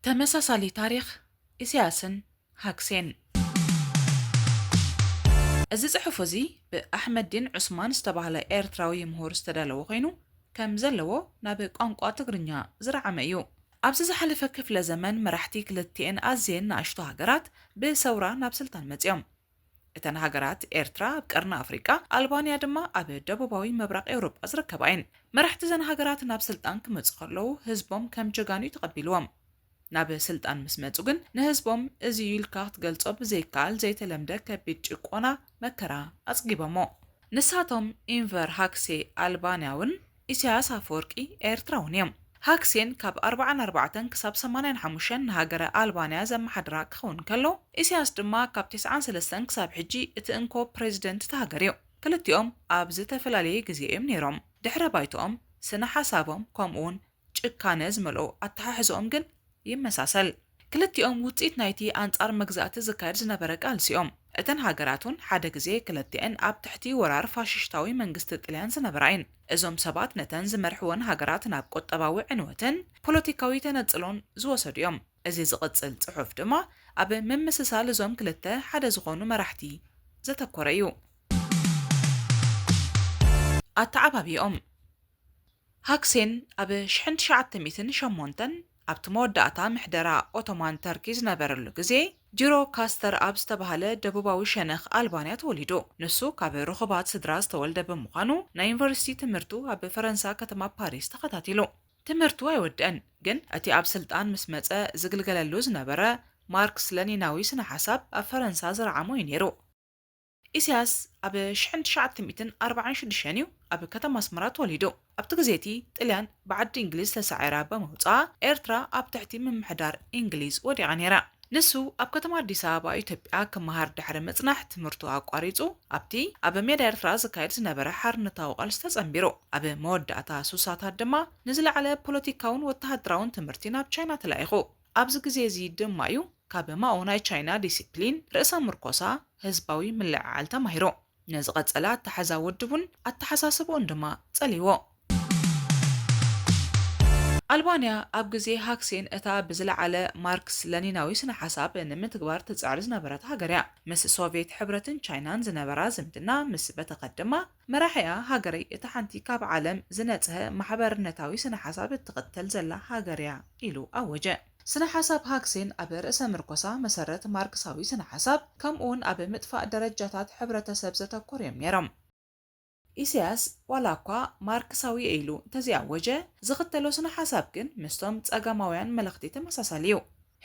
ተመሳሳሊ ታሪኽ ኢሳያስን ሃክሴን። እዚ ጽሑፍ እዚ ብኣሕመዲን ዑስማን ዝተባህለ ኤርትራዊ ምሁር ዝተዳለወ ኮይኑ፣ ከም ዘለዎ ናብ ቋንቋ ትግርኛ ዝረዓመ እዩ። ኣብዚ ዝሓለፈ ክፍለ ዘመን መራሕቲ ክልቲኤን ኣዝየን ንኣሽቱ ሃገራት ብሰውራ ናብ ስልጣን መጺኦም። እተን ሃገራት ኤርትራ ኣብ ቀርኒ ኣፍሪቃ፣ ኣልባንያ ድማ ኣብ ደቡባዊ ምብራቕ ኤውሮጳ ዝርከባ እየን። መራሕቲ እዘን ሃገራት ናብ ስልጣን ክመጹ ከለዉ ህዝቦም ከም ጀጋኑ እዩ ተቐቢልዎም። ናብ ስልጣን ምስ መጹ ግን ንህዝቦም እዚ እዩ ኢልካ ክትገልጾ ብዘይከኣል ዘይተለምደ ከቢድ ጭቆና መከራ ኣጽጊቦሞ። ንሳቶም ኢንቨር ሃክሴ ኣልባንያውን ኢሳያስ ኣፈወርቂ ኤርትራውን እዮም። ሃክሴን ካብ ኣርባዓን ኣርባዕተን ክሳብ ሰማንያን ሓሙሽተን ንሃገረ ኣልባንያ ዘመሓድራ ክኸውን ከሎ፣ ኢሳያስ ድማ ካብ ተስዓን ሰለስተን ክሳብ ሕጂ እቲ እንኮ ፕሬዚደንት እታ ሃገር እዩ። ክልቲኦም ኣብ ዝተፈላለየ ግዜ እዮም ነይሮም። ድሕረ ባይትኦም፣ ስነ ሓሳቦም፣ ከምኡውን ጭካነ ዝመልኦ ኣተሓሕዝኦም ግን ይመሳሰል። ክልቲኦም ውጽኢት ናይቲ ኣንጻር መግዛእቲ ዝካየድ ዝነበረ ቃልሲ እዮም። እተን ሃገራት እውን ሓደ ግዜ ክልቲኤን ኣብ ትሕቲ ወራር ፋሽሽታዊ መንግስቲ ጥልያን ዝነበራ እየን። እዞም ሰባት ነተን ዝመርሕወን ሃገራት ናብ ቁጠባዊ ዕንወትን ፖለቲካዊ ተነጽሎን ዝወሰዱ እዮም። እዚ ዝቕጽል ጽሑፍ ድማ ኣብ ምምስሳል እዞም ክልተ ሓደ ዝኾኑ መራሕቲ ዘተኮረ እዩ። ኣተዓባብያኦም። ሃክሴን ኣብ ሽሕን ትሽዓተ ሚእትን ሸሞንተን ኣብቲ መወዳእታ ምሕደራ ኦቶማን ተርኪ ዝነበረሉ ግዜ፣ ጂሮ ካስተር ኣብ ዝተባህለ ደቡባዊ ሸነኽ ኣልባንያ ተወሊዱ። ንሱ ካብ ርኹባት ስድራ ዝተወልደ ብምዃኑ፣ ናይ ዩኒቨርሲቲ ትምህርቱ ኣብ ፈረንሳ ከተማ ፓሪስ ተኸታቲሉ። ትምህርቱ ኣይወድአን፣ ግን እቲ ኣብ ስልጣን ምስ መጸ ዝግልገለሉ ዝነበረ ማርክስ ለኒናዊ ስነ ሓሳብ ኣብ ፈረንሳ ዝረዓሞ እዩ ነይሩ። ኢሳያስ ኣብ ሽሕን ትሽዓተ ሚእትን ኣርባዓን ሽዱሽተን እዩ ኣብ ከተማ ኣስመራ ተወሊዱ። ኣብቲ ግዜ እቲ ጥልያን ብዓዲ እንግሊዝ ተሳዒራ ብምውጻኣ ኤርትራ ኣብ ትሕቲ ምምሕዳር እንግሊዝ ወዲቓ ነይራ። ንሱ ኣብ ከተማ ኣዲስ ኣበባ ኢትዮጵያ ክመሃር ድሕሪ ምጽናሕ ትምህርቱ ኣቋሪጹ ኣብቲ ኣብ ሜዳ ኤርትራ ዝካየድ ዝነበረ ሓርነታዊ ቃልሲ ተጸንቢሩ። ኣብ መወዳእታ ሱሳታት ድማ ንዝለዓለ ፖለቲካውን ወተሃደራውን ትምህርቲ ናብ ቻይና ተላኢኹ። ኣብዚ ግዜ እዚ ድማ እዩ ካብ ማኦ ናይ ቻይና ዲሲፕሊን፣ ርእሰ ምርኮሳ፣ ህዝባዊ ምልዕዓል ተማሂሩ። ንዝቐጸለ ኣተሓዛ ውድቡን ኣተሓሳስብኡን ድማ ጸልይዎ። ኣልባንያ ኣብ ግዜ ሃክሴን እታ ብዝለዓለ ማርክስ ለኒናዊ ስነ ሓሳብ ንምትግባር ትጽዕር ዝነበረት ሃገር እያ። ምስ ሶቭየት ሕብረትን ቻይናን ዝነበራ ዝምድና ምስ በተኸት ድማ መራሒኣ ሃገረይ እታ ሓንቲ ካብ ዓለም ዝነጽሀ ማሕበርነታዊ ስነ ሓሳብ እትኽተል ዘላ ሃገር እያ ኢሉ ኣወጀ። ስነ ሓሳብ ሃክሴን ኣብ ርእሰ ምርኮሳ መሰረት ማርክሳዊ ስነ ሓሳብ ከምኡውን ኣብ ምጥፋእ ደረጃታት ሕብረተሰብ ዘተኮሩ እዮም ነይሮም። ኢሳያስ ዋላ እኳ ማርክሳዊ እየ ኢሉ እንተዘይኣወጀ፣ ዝኽተሎ ስነ ሓሳብ ግን ምስቶም ጸጋማውያን መለኽቲ ተመሳሳሊ እዩ።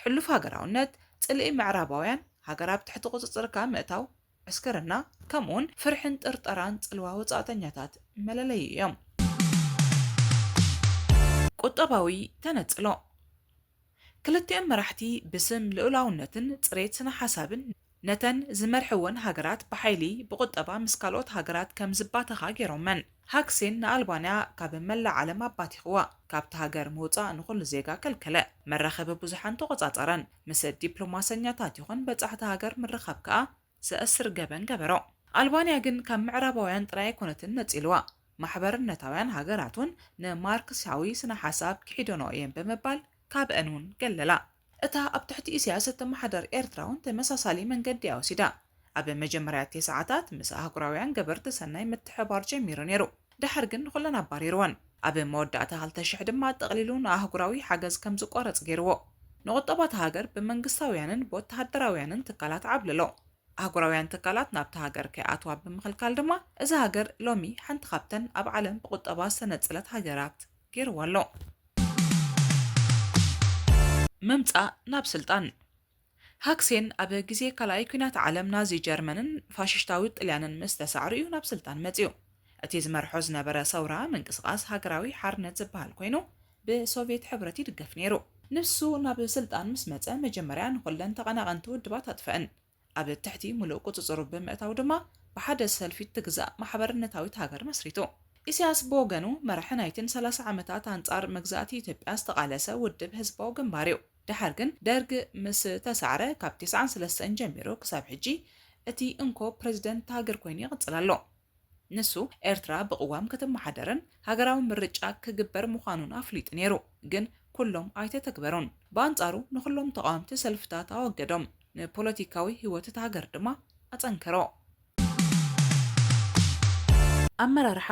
ሕሉፍ ሃገራውነት፣ ጽልኢ ምዕራባውያን፣ ሃገር ኣብ ትሕቲ ቁጽጽርካ ምእታው፣ ዕስክርና፣ ከምኡውን ፍርሕን ጥርጠራን ጽልዋ ወጻእተኛታት መለለዩ እዮም። ቁጠባዊ ተነጽሎ። ክልቲኦም መራሕቲ ብስም ልኡላውነትን ጽሬት ስነ ሓሳብን ነተን ዝመርሕወን ሃገራት ብሓይሊ ብቁጠባ ምስ ካልኦት ሃገራት ከም ዝባተኻ ገይሮመን። ሃክሴን ንኣልባንያ ካብ መላእ ዓለም ኣባቲኽዋ። ካብቲ ሃገር ምውጻእ ንኹሉ ዜጋ ከልከለ። መራኸቢ ብዙሓን ተቖጻጸረን። ምስ ዲፕሎማሰኛታት ይኹን በጻሕቲ ሃገር ምርኻብ ከኣ ዘእስር ገበን ገበሮ። ኣልባንያ ግን ካብ ምዕራባውያን ጥራይ ኣይኮነትን ነጺልዋ። ማሕበርነታውያን ሃገራት እውን ንማርክሳዊ ስነ ሓሳብ ክሒደንኦ እየን ብምባል ካብአን እውን ገለላ። እታ ኣብ ትሕቲ ኢሳያስ እትመሓደር ኤርትራ እውን ተመሳሳሊ መንገዲ እያ ወሲዳ። ኣብ መጀመርያ እቲ ሰዓታት ምስ ኣህጉራውያን ገበርቲ ሰናይ ምትሕባር ጀሚሩ ነይሩ። ድሓር ግን ንኹለን ኣባሪርወን። ኣብ መወዳእታ ክልተ ሽሕ ድማ ጠቕሊሉ ንኣህጉራዊ ሓገዝ ከም ዝቋረጽ ገይርዎ። ንቁጠባ እታ ሃገር ብመንግስታውያንን ብወተሃደራውያንን ትካላት ዓብለሎ። ኣህጉራውያን ትካላት ናብታ ሃገር ከይኣትዋ ብምኽልካል ድማ እዛ ሃገር ሎሚ ሓንቲ ካብተን ኣብ ዓለም ብቁጠባ ዝተነጸለት ሃገራት ገይርዋ ኣሎ። ምምጻእ ናብ ስልጣን። ሃክሴን ኣብ ግዜ ካልኣይ ኲናት ዓለም ናዚ ጀርመንን ፋሽስታዊ ጥልያንን ምስ ተሳዕሩ እዩ ናብ ስልጣን መጺኡ። እቲ ዝመርሖ ዝነበረ ሰውራ ምንቅስቓስ ሃገራዊ ሓርነት ዝበሃል ኮይኑ ብሶቭየት ሕብረት ይድገፍ ነይሩ። ንሱ ናብ ስልጣን ምስ መጸ መጀመርያ ንኹለን ተቐናቐንቲ ውድባት ኣጥፍአን። ኣብ ትሕቲ ምሉእ ቁጽጽሩ ብምእታው ድማ ብሓደ ሰልፊ ትግዛእ ማሕበርነታዊት ሃገር መስሪቱ። ኢሳያስ ብወገኑ መራሒ ናይትን ሰላሳ ዓመታት ኣንጻር መግዛእቲ ኢትዮጵያ ዝተቓለሰ ውድብ ህዝባዊ ግንባር እዩ። ድሓር ግን ደርግ ምስ ተሳዕረ ካብ ተስዓን ሰለስተን ጀሚሩ ክሳብ ሕጂ እቲ እንኮ ፕረዚደንት ሃገር ኮይኑ ይቕጽል ኣሎ። ንሱ ኤርትራ ብቅዋም ክትመሓደርን ሃገራዊ ምርጫ ክግበር ምዃኑን ኣፍሊጡ ነይሩ። ግን ኩሎም ኣይተተግበሩን። ብኣንጻሩ ንኹሎም ተቓወምቲ ሰልፍታት ኣወገዶም። ንፖለቲካዊ ህይወት እታ ሃገር ድማ ኣጸንከሮ። ኣመራርሓ።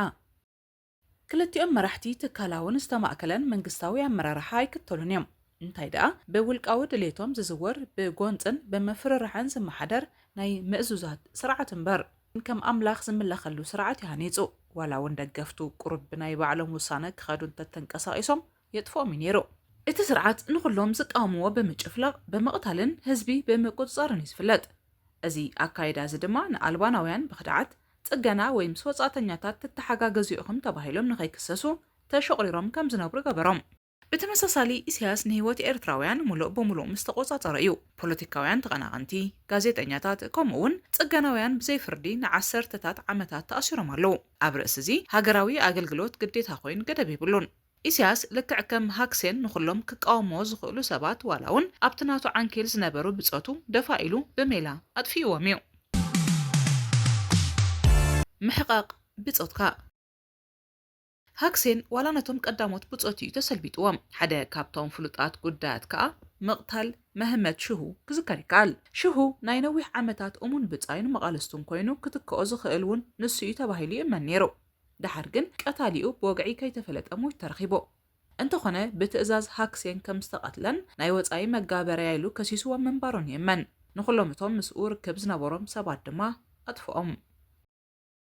ክልቲኦም መራሕቲ ትካላውን ዝተማእከለን መንግስታዊ ኣመራርሓ ኣይክተሉን እዮም። እንታይ ደኣ ብውልቃዊ ድሌቶም ዝዝወር ብጎንጽን ብምፍርራሕን ዝመሓደር ናይ ምእዙዛት ስርዓት እምበር፣ ከም ኣምላኽ ዝምለኸሉ ስርዓት እዩ ሃኒጹ። ዋላ እውን ደገፍቱ ቁሩብ ብናይ ባዕሎም ውሳነ ክኸዱ እንተተንቀሳቒሶም የጥፍኦም እዩ ነይሩ። እቲ ስርዓት ንኹሎም ዝቃወምዎ ብምጭፍላቕ፣ ብምቕታልን ህዝቢ ብምቁጽጻርን እዩ ዝፍለጥ። እዚ ኣካይዳ እዚ ድማ ንኣልባናውያን ብኽድዓት፣ ጽገና ወይ ምስ ወጻእተኛታት ትተሓጋገዙ ኢኹም ተባሂሎም ንኸይክሰሱ ተሸቑሪሮም ከም ዝነብሩ ገበሮም። ብተመሳሳሊ፣ ኢሳያስ ንህይወት ኤርትራውያን ሙሉእ ብሙሉእ ምስ ተቖጻጸረ እዩ፣ ፖለቲካውያን ተቐናቐንቲ፣ ጋዜጠኛታት፣ ከምኡ እውን ጽገናውያን ብዘይ ፍርዲ ንዓሰርተታት ዓመታት ተኣሲሮም ኣለዉ። ኣብ ርእሲ እዚ፣ ሃገራዊ ኣገልግሎት ግዴታ ኮይኑ ገደብ የብሉን። ኢሳያስ ልክዕ ከም ሃክሴን ንኹሎም ክቃወምዎ ዝኽእሉ ሰባት፣ ዋላ እውን ኣብቲ ናቱ ዓንኬል ዝነበሩ ብጾቱ ደፋ ኢሉ ብሜላ ኣጥፊእዎም እዩ። ምሕቓቕ ብጾትካ። ሃክሴን ዋላ ነቶም ቀዳሞት ብጾቱ እዩ ተሰልቢጥዎም። ሓደ ካብቶም ፍሉጣት ጉዳያት ከኣ ምቕታል መህመት ሽሁ ክዝከር ይከኣል። ሽሁ ናይ ነዊሕ ዓመታት እሙን ብጻይን መቓልስቱን ኮይኑ ክትክኦ ዝኽእል እውን ንሱ እዩ ተባሂሉ ይእመን ነይሩ። ደሓር ግን ቀታሊኡ ብወግዒ ከይተፈለጠ ሞይቱ ተረኺቡ። እንተኾነ ብትእዛዝ ሃክሴን ከም ዝተቐትለን ናይ ወጻኢ መጋበርያ ኢሉ ከሲስዎም ምንባሩን ይእመን። ንኹሎም እቶም ምስኡ ርክብ ዝነበሮም ሰባት ድማ ኣጥፍኦም።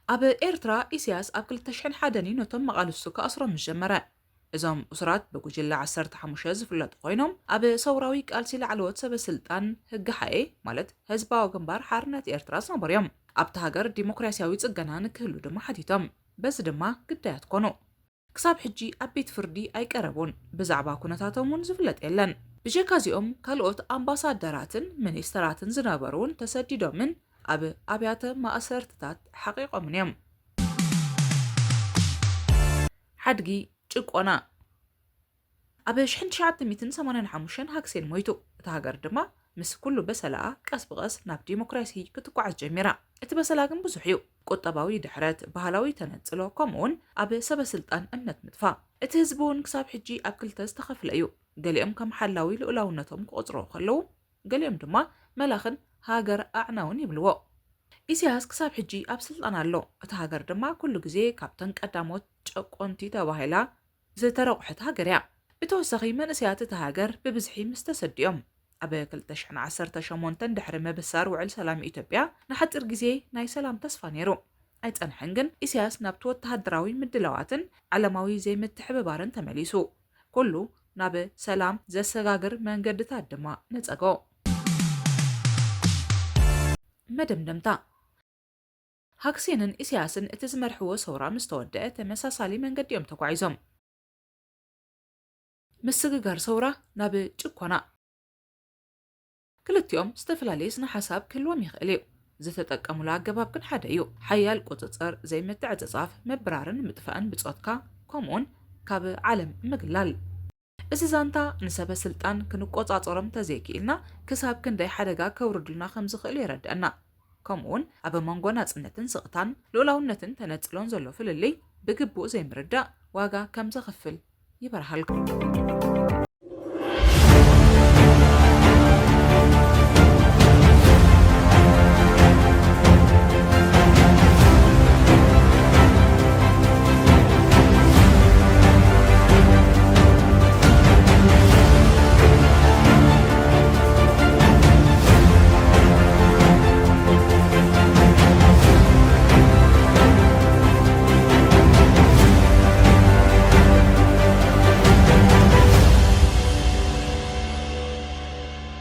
ኣብ ኤርትራ ኢሳያስ ኣብ ክልተ ሽሕን ሓደን እዩ ነቶም መቓልስቱ ክኣስሮም ምስ ጀመረ። እዞም እሱራት ብጉጅለ ዓሰርተ ሓሙሽተ ዝፍለጡ ኮይኖም፣ ኣብ ሰውራዊ ቃልሲ ላዕለዎት ሰበ ስልጣን ህግሓኤ ማለት ህዝባዊ ግንባር ሓርነት ኤርትራ ዝነበሩ እዮም። ኣብታ ሃገር ዲሞክራሲያዊ ጽገና ንክህሉ ድማ ሓቲቶም። በዚ ድማ ግዳያት ኮኑ። ክሳብ ሕጂ ኣብ ቤት ፍርዲ ኣይቀረቡን። ብዛዕባ ኩነታቶም እውን ዝፍለጥ የለን። ብጀካ እዚኦም ካልኦት ኣምባሳደራትን ሚኒስተራትን ዝነበሩ እውን ተሰዲዶምን ኣብ ኣብያተ ማእሰርትታት ሓቒቖምን እዮም። ሓድጊ ጭቆና። ኣብ ሽሕን ትሽዓተ ሚእትን ሰማንያን ሓሙሽተን ሃክሴን ሞይቱ። እታ ሃገር ድማ ምስ ኩሉ በሰላኣ ቀስ ብቐስ ናብ ዲሞክራሲ ክትጓዓዝ ጀሚራ። እቲ በሰላ ግን ብዙሕ እዩ። ቁጠባዊ ድሕረት፣ ባህላዊ ተነጽሎ፣ ከምኡውን ኣብ ሰበ ስልጣን እምነት ምጥፋእ። እቲ ህዝቢ እውን ክሳብ ሕጂ ኣብ ክልተ ዝተኸፍለ እዩ። ገሊኦም ከም ሓላዊ ልኡላውነቶም ክቖጽርዎ ከለዉ፣ ገሊኦም ድማ መላኽን ሃገር ኣዕናውን ይብልዎ። ኢሳያስ ክሳብ ሕጂ ኣብ ስልጣን ኣሎ። እታ ሃገር ድማ ኩሉ ግዜ ካብተን ቀዳሞት ጨቆንቲ ተባሂላ ዝተረቑሐት ሃገር እያ። ብተወሳኺ መንእሰያት እታ ሃገር ብብዝሒ ምስ ተሰዲኦም፣ ኣብ ክልተ ሽሕን ዓሰርተ ሸሞንተን ድሕሪ ምብሳር ውዕል ሰላም ኢትዮጵያ ንሓጺር ግዜ ናይ ሰላም ተስፋ ነይሩ። ኣይጸንሐን ግን ኢሳያስ ናብቲ ወተሃደራዊ ምድላዋትን ዓለማዊ ዘይምትሕብባርን ተመሊሱ። ኩሉ ናብ ሰላም ዘሰጋግር መንገድታት ድማ ነጸጎ። መደምደምታ። ሃክሴንን ኢሳያስን እቲ ዝመርሕዎ ሰውራ ምስ ተወደአ ተመሳሳሊ መንገዲ እዮም ተጓዒዞም። ምስግጋር ሰውራ ናብ ጭኮና። ክልቲኦም ዝተፈላለየ ስነ ሓሳብ ክህልዎም ይኽእል እዩ። ዝተጠቀሙሉ ኣገባብ ግን ሓደ እዩ። ሓያል ቁጽጽር፣ ዘይምትዕጽጻፍ፣ ምብራርን ምጥፋእን ብጾትካ፣ ከምኡውን ካብ ዓለም ምግላል። እዚ ዛንታ ንሰበ ስልጣን ክንቆጻጸሮም ተዘይክኢልና ክሳብ ክንደይ ሓደጋ ከውርዱልና ከም ዝኽእሉ የረድአና። ከምኡውን ኣብ መንጎ ናጽነትን ስቕታን፣ ልኡላውነትን ተነጽሎን ዘሎ ፍልልይ ብግቡእ ዘይምርዳእ ዋጋ ከም ዘኽፍል ይበርሃልኩም።